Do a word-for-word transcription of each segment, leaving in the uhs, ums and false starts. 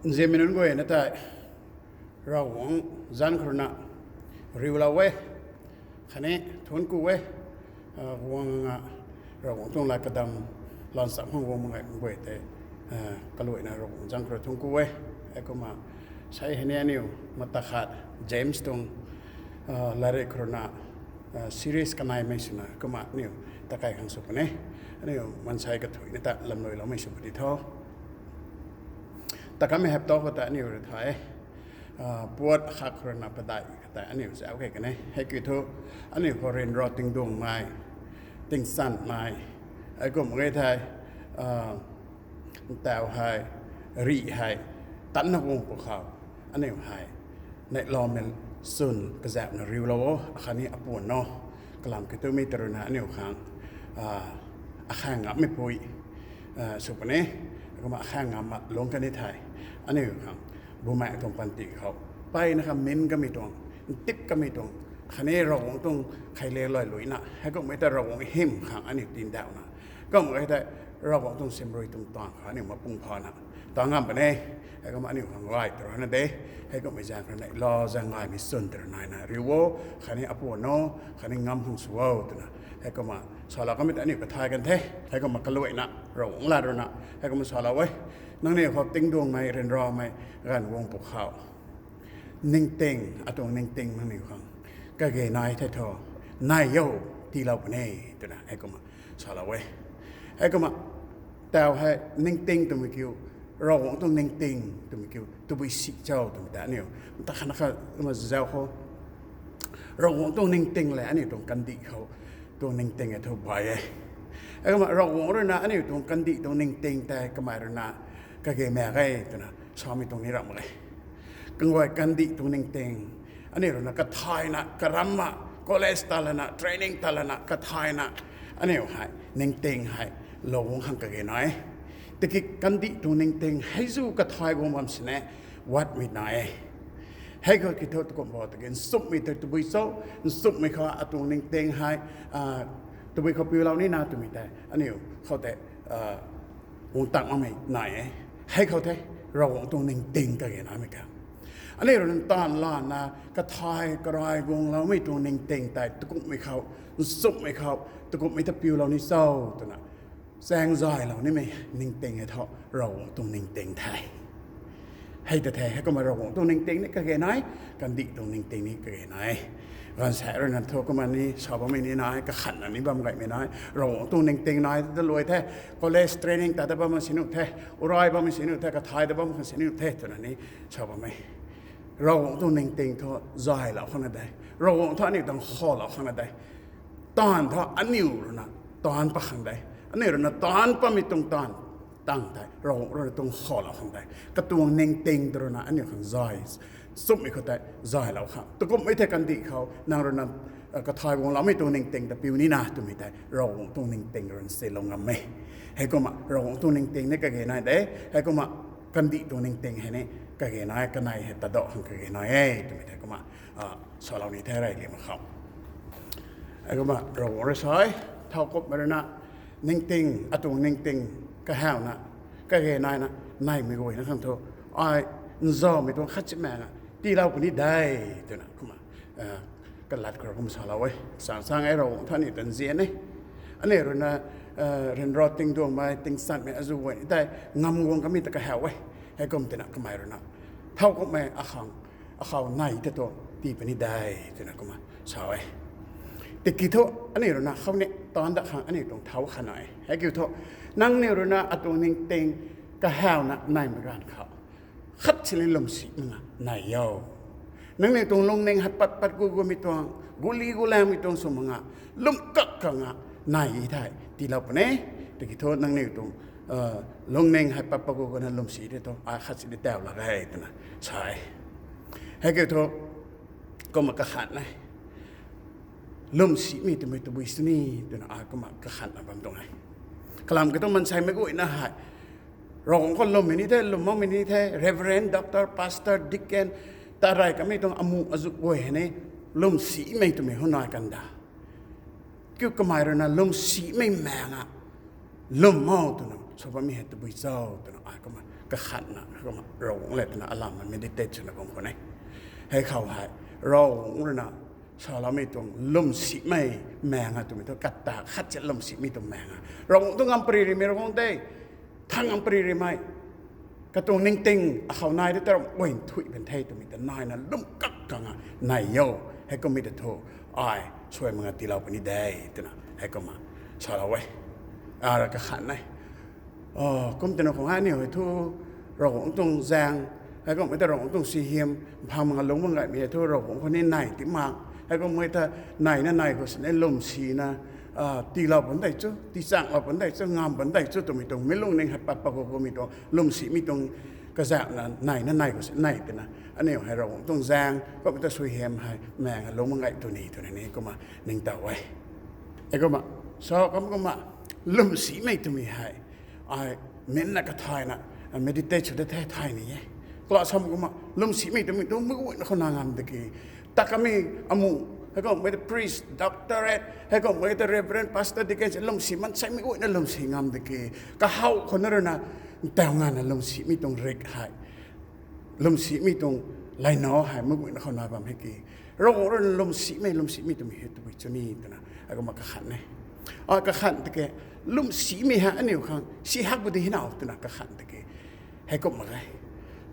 Nzianmei nunc guay na tei, Ravguangc zanc khou rui na riulou e, khatni thuanc ku e, guang a, Ravguangc tuang lat kadam lan cham khang guang mak ge guay tei, kaluaina Ravguangc zanc khou rui thuanc ku e. Heikumna, sei hei ni aniu mata khat James tuang latrik khou rui na series kaneimei swna kumna aniu takai khang sw puni. Aniu maansei kathuicna ta lamluiloumei sw puni tho. Takamei hapta khou ta aniu rui thay e, puat khat khou rui na padeih khat tei aniu zauc key kan e. Hei kiu thu, aniu khou ryanra tingduangmei, tingchanmei, heikumna e thei, ntau hei, rih hei, tanna guang pwkhou, aniu hei neihloumei chwn kazauhna riulou o, akhatni apuan o. Kalam kiu thu mi ta rui na aniu khang akhang ngammei pui sw puni. Kumna akhang ngam mak lungc kan e thei, aniu khang bumaengh tuang panty khou mpeyna kha min kamei tuang, ntip kamei tuang, khatni Ravguangc tuang kheiliak luai luina, heikumhmei ta Ravguangc hym khang aniu tindauhna, kumna e thei Ravguangc tuang siamruai tuang taanv khou aniu mapung phana ta ngam puni. Heikumna aniu khang gay ta rana de. Heikumhmei zaeng khou rui na neihla zaeng gaymei chwn ta rui naina riu o, khatni apuan o, khatni ngam khang sw o twna, heikumna salou kamei ta aniu kathay kan the. Heikumna kaluaina Ravguangc lat rui na heikumna salou e: Nangniw khou tingduangmei, ryanramei ganv guang pwkhou, ningting, atuang ningting nangniw khang kage nai the thu, nai o, tiilou puni, twna heikumna salou e. Heikumna, tau hei ningting twmei kiu, Ravguangc tuang ningting twmei kiu tabui si cho twmei ta aniu mata khat na kha kumna zauc khou, Ravguangc tuang ningting lev aniu tuang kandih khou tuang ningting e thu bay e. Heikumna Ravguangc rui na aniu tuang kandih tuang ningting tei kamei rui na kage mak ge twna samei tuang ni ram mak ge. Kaguay kandih tuang ningting, aniu rui na kathayna, karamna, college ta lana, training ta lana, kathayna, aniu hei ningting hei lou guang khang kage nai e. Tiki kandih tuang ningting hei zu kathay guang bam sini, watmei nai e. Hei khou kiu thu takumh bo tiki nchumhmei tei tabui cho, nchumhmei khou atuang ningting hei tabui khou piulou nina twmei tei aniu khou tei guang tang makmei nai e. Hei khou the Ravguangc tuang ningting kage naimei ka. Aniu rui na taanv lana kathay karay guangloumei tuang ningting tei takumhmei khou, nchumhmei khou, takumhmei ta piulou ni cho twna chaeng zaylou nimei ningting e thu Ravguangc tuang ningting the. Hei ta the, heikumna Ravguangc tuang ningting ni kage nai, kandih tuang ningting ni kage nai. Gaanvsaekc rui na thu kumna ni sa bammei ni nai, kakhanna ni bam gaymei nai. Ravguangc tuang ningting nai ta luai the, college training ta ta bam sini the, urai bam sini the, kathay ta bam khang sini the twna ni sa bammei. Ravguangc tuang ningting thu zaylou khang na de. Ravguangc thu aniu tuang khalou khang na de. Taanv thu aniu rui na taanc pat khang de. Aniu rui na taanc patmei tuang taanv tang tei Ravguangc rui na tuang khalou khang de. Katuang ningting ta rui na aniu khang zay, nchumhmei khou tei zaylou khang. Takumhmei thei kandih khou nang rui na kathay guangloumei tuang ningting ta piu nina twmei tei Ravguangc tuang ningting rui na silou ngam e. Heikumna Ravguangc tuang ningting ni kage nai de. Heikumna kandih tuang ningting hei ni kage nai, kanei hei tadauh khang kage nai e twmei tei kumna salou ni the rey liam khou. Heikumna Ravguangc rui sa e, thowkumhmei rui na ningting, atuang ningting kahawna kage naina, naimei guayna khang thu ai nzaumei tuang khat si maeng a tiilou puni de twna kumna kalat khou rui kumna salou e. Chang chang e, Ravguangc thu aniu ta nzian e. Aniu rui na ryanra tingduangmei, tingchanmei azuh guay ni tei ngam guang kamei ta kahaw e. Heikum tina kamei rui na thowkumhmei akhang, akhou nai ta tuang tii puni de twna kumna sa e. Tiki thu aniu rui na khou ni taanc dat khang aniu tuang thow khat nai e. Hei kiu thu, nangniw rui na atuang ningting kahawna naimei ganv khou khat sini lwmsi makna nai o. Nangniw tuang lungning hei pat pat gu gumei tuang, guli gulaengmei tuang sw makna, lwm kak kak na nai e thei tiilou puni. Tiki thu nangniw tuang lungning hei pat pat gu guna lwmsi tei thu ai khat sini tau lak e twna sa e. Hei kiu thu kumna kakhanna e. Lwmsimei twmei tabui sini twna ai kumna kakhanna bam tuang e. Kalam kiu thu maanseimei guayna hei Ravguangc khou lwmmei ni the, lwm makmei ni the, reverend, doctor, pastor, deacon, tarey kamei tuang amu azuh guay hei ni lwmsimei twmei hou nai kan da. Kiu kamei rui na lwmsimei maeng a lwm o twna sa bammei hei tabui cho twna ai kumna kakhatna, kumna Ravguangc le twna alamna meditate swna bam khwan e. Hei khou hei, Ravguangc ruina saloumei tuang lwmsimei maeng a twmei thu kata khat si lwmsimei tuang maeng a. Ravguangc tuang ngam pary rimei Ravguangc tei, thang ngam pary rimei, katuang ningting akhou nai de ta ram guay nthuih ban the twmei ta naina lwm kak kang a nai o. Heikummei ta thu, ai suai mak nga tiilou puni de, twna heikumna salou e. Ara kakhan e. Kum twna khang aniu hei thu Ravguangc tuang zaeng, heikummei ta Ravguangc tuang suaihiam phang mak nga lungc mak ngaymei hei thu Ravguangc khou ni nai ti mak. Heikummei ta naina nai khou sini lwmsina, tiilou pun dei chu, tiichanghlou pun dei chu, ngam pun dei chu twmei tuang mi lungning hei pat pat khou kummei tuang lwmsimei tuang kazauhna naina nai khou sini nai twna aniu hei Ravguangc tuang zaeng, kummei ta suaihiam hei maeng a lungc mak ngay tw ni twna ni kumna ningtow e. Heikumna, sa kum kumna, lwmsimei twmei hei ai minna kathayna meditate sw ta the thay ni e. Kala sam kumna lwmsimei twmei tu meic guayna khou na ngam de ki, ta kamei amu, heikummei ta priest, doctorate, heikummei ta reverend, pastor, deacon si lwmsi mansei meic guayna lwmsi ngam de ki, kahaw khou na ruina ntaw ngana lwmsimei tuang rik hei, lwmsimei tuang laina hei meic guayna khou na bam hei ki, Ravguangc ruina lwmsimei, lwmsimei twmei hei tabui chu ni twna heikumna kakhan e. A kakhan tiki, lwmsimei hei aniu khang si hak bu di hinaw twna kakhan tiki, heikum mak ge.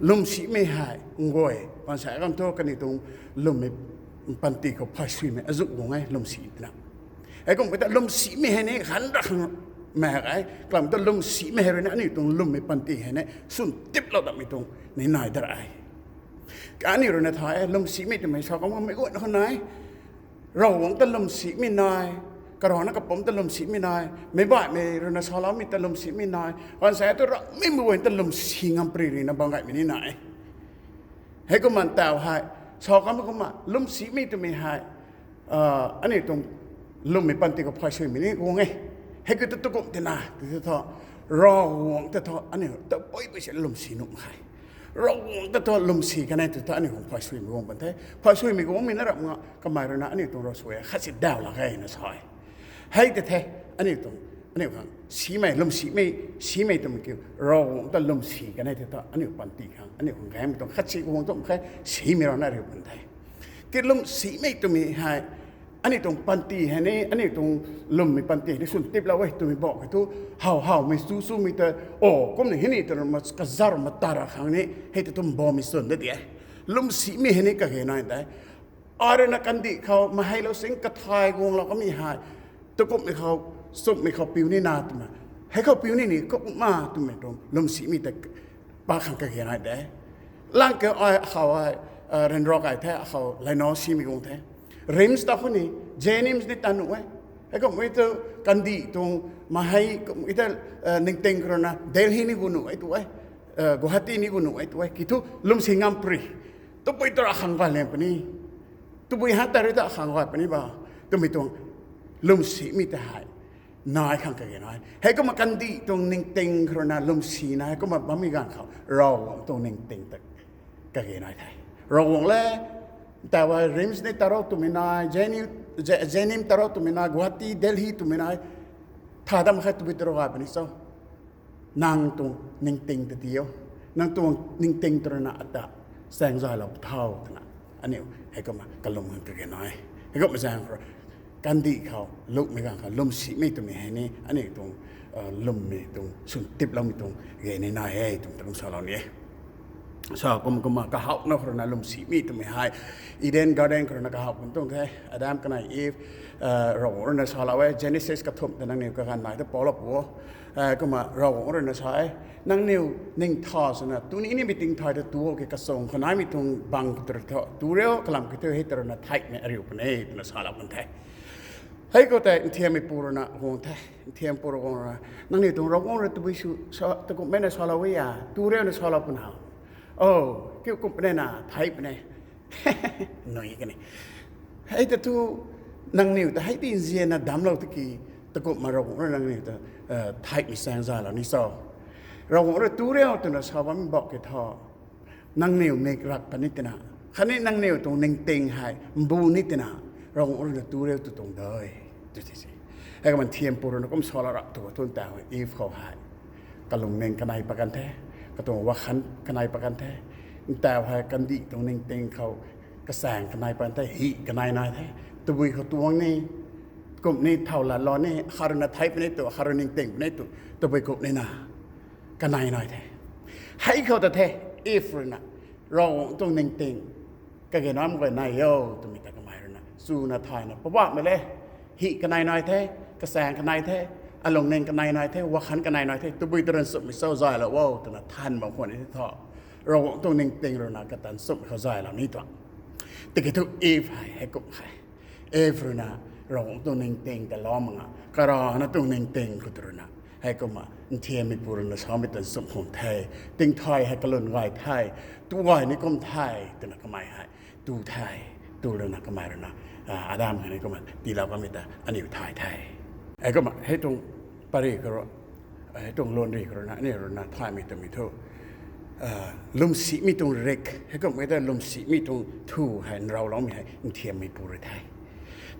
Lwmsimei hei nguay, pansa kan thu kaniw tuang lwmmei panty khou phay suimei azuh guang e lwmsi twna. Heikum ta lwmsimei hei ni ganv ra khang mak e, kalam ta lwmsimei hei ruina aniu tuang lwmmei panty hei ni swn tiplou datmei tuang ni nai da e. Kaniw ruina thay e, lwmsimei twmei sa kum meic guayna khou nai, Ravguangc ta lwmsimei nai, karana kapumc ta lwmsimei nai, meic baihmei ruina saloumei ta lwmsimei nai, pansa tu rammei meic guayna ta lwmsi ngam pary rina bam gaymei ni nai. Heikumna ntaw hei, sa kum kumna lwmsimei twmei hei aniu tuang lwmmei panty khou phay suimei ni guang e. Hei kiu ta tu kum tina ti thu, Ravguangc ta thu aniu ta pui pui si lwmsi nuh khe. Ravguangc ta thu lwmsi kanei tu thu aniu khang phay suimei guang pan the. Phay suimei guangmei na ram nga kamei ruina aniu tuang ravsuai khat si daw lak ge na sa e. Hei ta the, aniu tuang, aniu khang simei, lwmsimei, simei twmei kiu, Ravguangc ta lwmsi kanei tu thu aniu panty khang, aniu khang gaymei tuang khat si guang tum khe, simei rana riu pan the. Ki lwmsimei twmei hei, aniu tuang panty hei ni, aniu tuang lwmmei panty hei ni swn tiplou e twmei bak khe thu, how howmei chu chumei ta, o, kumna hei ni twna ma kazar ma tara khang ni hei ta tum bammei swn da di e. Lwmsimei hei ni kage nai de. Ai ruina kandih khou maheilou sing kathay guanglou kamei hei, tu kumhmei khou, chumhmei khou piu ni na twna, hei khou piu ni ni kumna twmei tuang lwmsimei ta pa khang kage nai de. Lang keu ai khou ai, ryanra kai the, akhou laina simei guang the. RIMS ta khou ni, JNIMS ni ta nuh e. Heikumhmei tu kandih tuang mahei kumhmei ta ningting khou ruina Delhi ni gu nuh e tu e, Guwahati ni gu nuh e tu e. Ki thu lwmsi ngam pary. Tabui ta ra khang gay liang puni. Tabui ha ta rui ta khang gay puni ba. Twmei tuang lwmsimei ta hei nai khang kage nai. Heikumna kandih tuang ningting khou ruina lwmsina heikumna bammei ganv khou Ravguangc tuang ningting ta kage nai the. Ravguangc le, ntaw hei RIMS ni tarou twmei nai, JNIMS tarou twmei nai, Guwahati, Delhi twmei nai, tha dam khe tabui ta ra gay puni cho. Nang tuang ningting ta ti o. Nang tuang ningting ta ruina ata chaeng zaylou thau twna aniu heikumna kalum khang kage nai. Heikumna zaeng khou kandih khou lukmei ganv khou lwmsimei twmei hei ni aniu tuang lwmmei tuang swn tiploumei tuang ge ni nai e twmei ta kum salou ni e. Sa kum kumna kahowna khou ruina lwmsimei twmei hei Eden Garden khou ruina kahow kum tuang the. Adam kanei Eve, Ravguangc ruina salou e, Genesis kathumh ta nangniw kaganv nai ta paulou pu o. Kumna Ravguangc ruina sa e, nangniw ningtha swna tuni nimei tingthay ta tu o ki kachung khou naimei tuang bang kiu tu thu tu riu, kalam kiu thu hei ta ruina theihmei ariu puni e twna salou kan the. Hei khou tei nthiammei pu ruina guang the. Nthiam pu rui guang ruina, nangniw tuang Ravguangc rui tabui sw, takumhmei na salou e a, tu riu na salou pun how. O, kiu kum puni na thei puni. Nui kani. Hei ta thu nangniw ta hei ti nzianna damclou tiki, takumhna Ravguangc rui nangniw ta theihmei chaeng zaylou ni cho. Ravguangc rui tu riu twna sa bammei bak ki thu, nangniw mik rak puni tina, khatni nangniw tuang ningting hei mbu ni tina, Ravguangc ruina tu riu tw tuang de. Tu ti se. Heikumna nthiam pu ruina kum salou rap tu thu ntaw Eve khou hei kalungning kanei pat kan the. Katuang wakhan kanei pat kan the. Ntau hei kandih tuang ningting khou kasaeng kanei pat the, hih kanei nai the. Tabui khou tuang ni, kum ni thow lat lou ni, khat rui na thei puni tu, khat rui ningting puni tu, tabui kum ni na kanei nai the. Hei khou ta the, Eve rui na, Ravguangc tuang ningting kage nam guay nai o twmei ta kamei rui na chuna thayna, Poubauhmei le, hih kanei nai the, kasaeng kanei the, alungning kanei nai the, wakhan kanei nai the, tabui ta rui nchumhmei cho, zaylou o, twna than bam khwan ni the thu, Ravguangc tuang ningting rui na kata nchumhmei khou zaylou ni tuang. Tiki thu Eve hei heikum khe. Eve rui na Ravguangc tuang ningting ta lou mak nga, karana tuang ningting khou tu rui na, heikumna nthiammeipu rui na samei ta nchumh khwan the, tingthay hei kalwn gay the, tu gay ni kum the, twna kamei hei tu the, tu rui na kamei rui na, Adam khatni kumna tiilou kamei ta aniu thay the. Heikumna hei tuang pary khou rui, hei tuang luanri khou rui na aniu rui na thaymei twmei thu, lwmsimei tuang rik, heikumhmei ta lwmsimei tuang thu hei nrauloumei hei nthiammeipu rui the.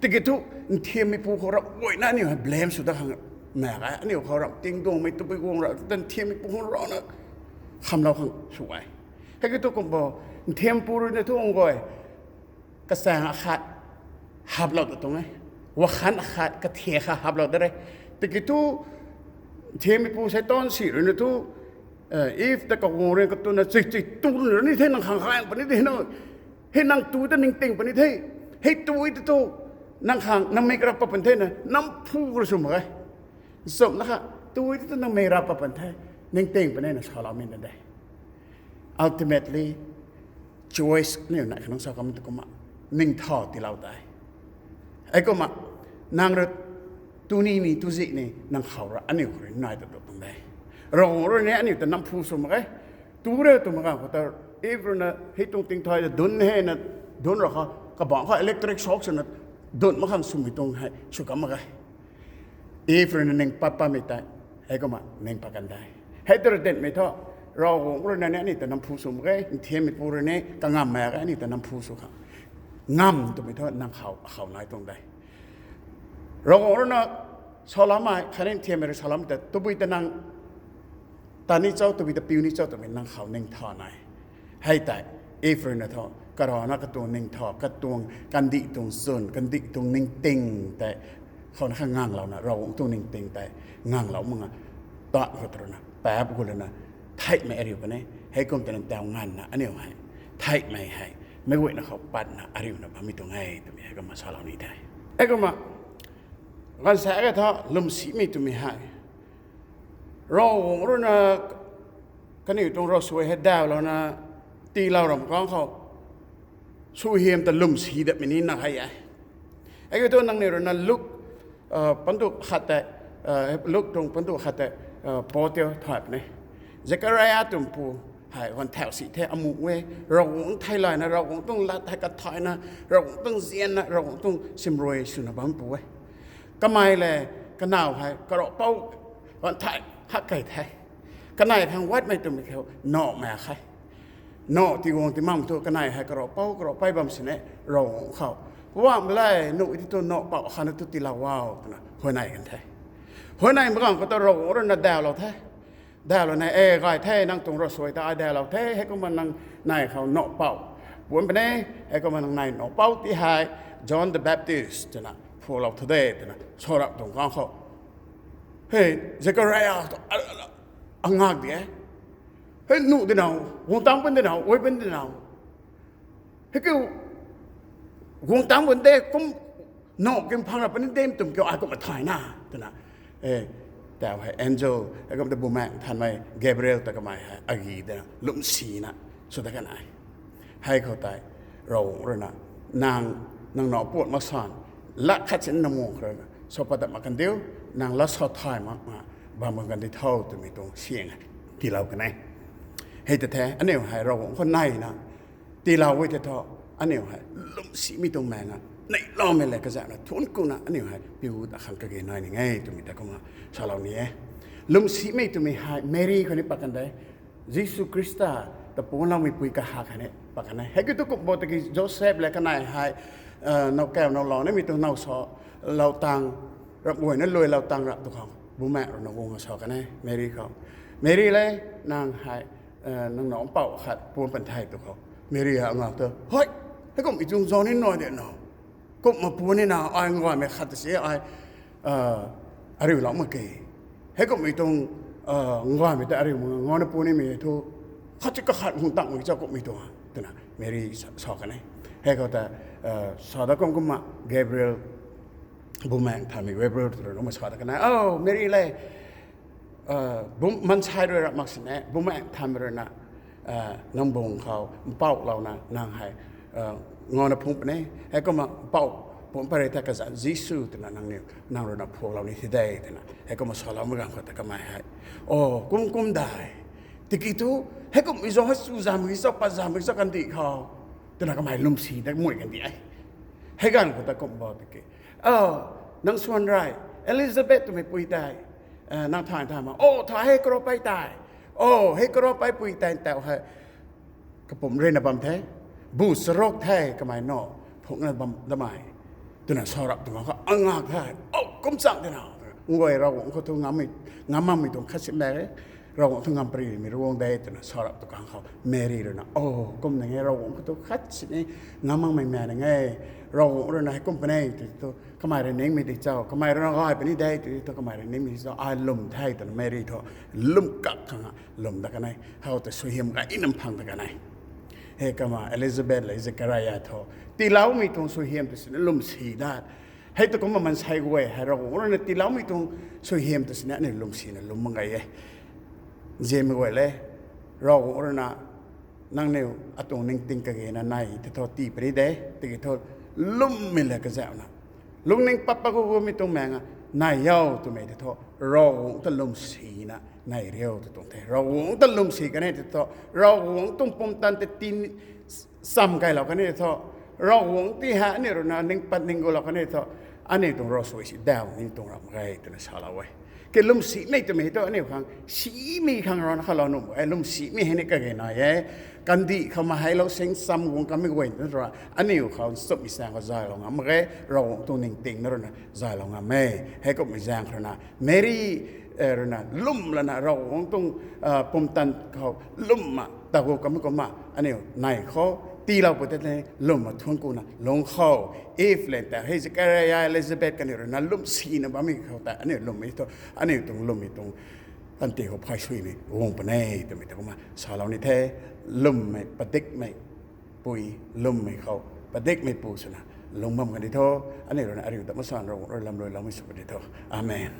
Tiki thu nthiammeipu khou rui guayna aniu hei blame sw dat khang mak e, aniu khou ram tingduangmei tabui guang ra ta nthiammeipu khou rui na khamlou khang sw e. Hei ki thu kum bo, nthiampu rui na thu ang guay kasaeng akhat haplou ta tuang e, wakhan akhat kathia kha haplou da re. Tiki thu nthiammeipu Seitaan si rui na thu, Eve ta kaguang rui katuna chi chi tu rui ni the, nang khang khaeng puni the na, hei nang tu ta ningting puni the, hei tu ta tu nang khang nang mei karap pat puni the na, namphu rui sw mak e. Nchumhna kha, tu ta tu nang mei rap pat puni the, ningting puni na saloumei na de. Ultimately, choice aniu nai kha nang sa kam tu kumna ningtha tiilou tei. Heikumna nang rui tu ni ni tu zih ni nang khou ra aniu khou rui nai ta tu tuang de. Ravguangc rui ni aniu ta namphu sw mak e. Tu re tw mak khang khou ta, Eve rui na hei tuang tingthay ta dun hei na, dun ra kha, kabangc kha electric shock swna dun mak khang swmei tuang hei sw kam mak e. Eve rui na ning pat patmei tei, heikumna ning pat kan de. Hei ta rui dinmei thu, Ravguangc rui na ni aniu ta namphu sw mak e, nthiammeipu rui ni kangammei kha aniu ta namphu sw khang, ngam twmei thu nang khou, khou nai tuang de. Ravguangc rui na saloumei khatni nthiammei rui saloumei ta tabui ta nang ta ni cho, tabui ta piu ni cho twmei nang khou ningtha nai. Hei tei, Eve rui na thu, karana katuang ningtha, katuang kandih tuang chwn, kandih tuang ningting tei khou na kha nganglouna, Ravguangc tuang ningting tei nganglou mak nga, ta khou tu rui na paap gu lana theihmei ariu kan e. Heikum twna taw nganvna aniu hei theihmei hei meic guayna khou patna ariuna bammei tuang e twmei heikumna salou ni the. Heikumna gaanvsaekc ka thu lwmsimei twmei hei Ravguangc rui na kaniw tuang ravsuai hei dawlouna tiilou ram kang khou suaihiam ta lwmsi datmei ni na hei e. Hei ki thu nangniw rui na Luk, pandu khat tei, Luk tuang pandu khat tei, pou tei thay puni. Zekaria twmei pu hei ganv thau si the, amuh e, Ravguangc theilayna, Ravguangc tuang lat hei kathayna, Ravguangc tuang zianna, Ravguangc tuang simrui swna bam pu e. Kamei le, kanow hei karavpou ganv thau hak kei the. Kanei khang guatmei twmei khou nawmei khe. Naw tiguang ti makmei thu kanei hei karavpou, karavpei bam sini Ravguangc khou, Poubauhmei le, nuh ti tu nawpou khatna tu tiilou o, twna huayney kan the. Huayney mak ganv khou ta Ravguangc rui na dawlou the. Dawlouna, e gay the, nang tuang ravsuai ta ai dawlou the, heikumna nang nei khou nawpou puan puni, heikumna nang nei nawpou ti hei John the Baptist twna phuaklou thu de, twna sarap tuang kang khou, hei Zekaria tu angak di e. Hei nuh di nau, guang tang pun di nau, ui pun di nau, hei kiu guang tang pun de kum, naw kim phang ra puni de twmei kiu ai kumna thayna, twna, e, taw hei angel, heikumna Bumaengh Nthanmei Gabriel ta kamei hei agi dana lwmsina sw ta kan e. Hei khou tei Ravguangc rui na, nang, nang naw puat mak san, lat khat sin na muang khou rui na sa pat dat mak kan diu, nang lat sa thay mak na bam kan di tho twmei tuang syang hei tiilou kan e. Hei ta the aniu hei Ravguangc khou neyna tiilou e the thu, aniu hei lwmsimei tuang maeng a neihloumei le kazauhna thuanc kuna aniu hei piu ta khang kage nai ning e twmei ta kumna salou ni e. Lwmsimei twmei hei Mary khou ni pat kan de. Jisu Khrista ta puanloumei pui kahak hei ni pat kan e. Hei ki thu kum bo tiki Joseph le kanei hei, nowkaw nowlou nimei tuang now sa, lou tang, ramh guayna luailou tang rap tu khang Bumaengh rui na guang sa kan e Mary khou. Mary le, nang hei nang nac mpouh khat puan pan the tu khou, Meri hei ngak tu, hei, heikumhmei tuang zauc ni nai de na. Kumna puan ni na, ai ngaymei khat ta si ai ariulou mak ke. Heikumhmei tuang ngaymei ta ariu mak ngana puan nimei thu, khat si kakhat hung tangmei cha kumhmei tuang twna Meri sa kan e. Hei khou ta sa dat kum kumna Gabriel, Bumaengh Nthanmei Gabriel tw rui na kumna sa dat kan e, O Meri le, maansei rui ra mak sini, Bumaengh Nthanmei rui na nang bung khou mpouhlouna nang hei ngana phungc puni. Heikumna mpouh phungc pat rui the kazanc Jisu twna nangniw nang rui na phuaklou ni thi de twna heikumna saloumei ganv khou ta kamei hei, O, kum kum de. Tiki thu, heikumhmei zauc hei chu zam ki cho, pat zam ki cho kandih khou, twna kamei lwmsi dat mui kandih e. Hei ganv khou ta kum bo tiki, O, nang swan rei, Elizabeth twmei pui tei nang thay thay ma? O, thay, hei karaupei tei. O, hei karaupei pui tei ntaw hei kapumc rui na bam the, bu charuk the, kamei nac phungcna bam damei, twna sa rap tu ganv khou angak the. O, kum chang tina, nguay Ravguangc khou thu ngam makmei tuang khat si mak e. Ravguangc thu ngam parimei Ravguangc de twna sa rap tu ganv khou Meri rui na, O, kum ning e, Ravguangc khou thu khat sini ngam makmei ma ning e. Ravguangc rui na heikum puni tw thu kamei rui ningmei di cho, kamei rui na gay puni de tw thu kamei rui ningmei di cho, ai lwm the twna Meri thu lwm kak khang lwm dat kan e. Hou ta suaihiam gay nam phang dat kan e. Hei kumna Elizabeth le Zekaria thu tiiloumei tuang suaihiam ta sini lwmsi dat. Hei tu kumna maansei guay hei Ravguangc rui na tiiloumei tuang suaihiam ta sini aniu lwmsina lwm mak ge e. Nzianmei guay le, Ravguangc rui na nangniw atuang ningting kagena nai tei thu tii puni de, tiki thu lwmmei le kazauhna lungning pat pat gu gumei tuang maeng a nai o twmei tei thu Ravguangc ta lwmsina nai riu tw tuang the. Ravguangc ta lwmsi kan e tei thu, Ravguangc tuang pumtan tei tin cham kailou kan e tei thu, Ravguangc ti hei aniu rui na ning pat ning gulou kan e tei thu, aniu tuang ravsuai si daw ni tuang ram mak ge twna salou e. Ke lwmsimei twmei thu aniu khang simei khang rana khalou nuh e, lwmsimei hei ni kage nai e. Kandih khou ma heilou sing cham guang kamei guay na ra aniu khou nchumhmei chaeng khou zaylou ngam mak ge, Ravguangc tuang ningting na rui na zaylou ngam e. Heikumhmei zaeng khou rui na Meri rui na lwm lana Ravguangc tuang pumtan khou lwmna tagu kamei kumna aniu nai khou tiilou pui tei lwmna thuanc kuna lung khou, Eve le ta hei Zekaria, Elizabeth kaniw rui na lwmsina bammei khou ta aniu lwmmei thu aniu tuang lwmmei tuang tanti khou phay suimei guang puni twmei ta kumna salou ni the. Lwmmei padikmei pui, lwmmei khou padikmei pu swna lung bam kan di tho. Aniu rui na ariu ta masan Ravguangc rui lamluiloumei sw kan di tho. Amen.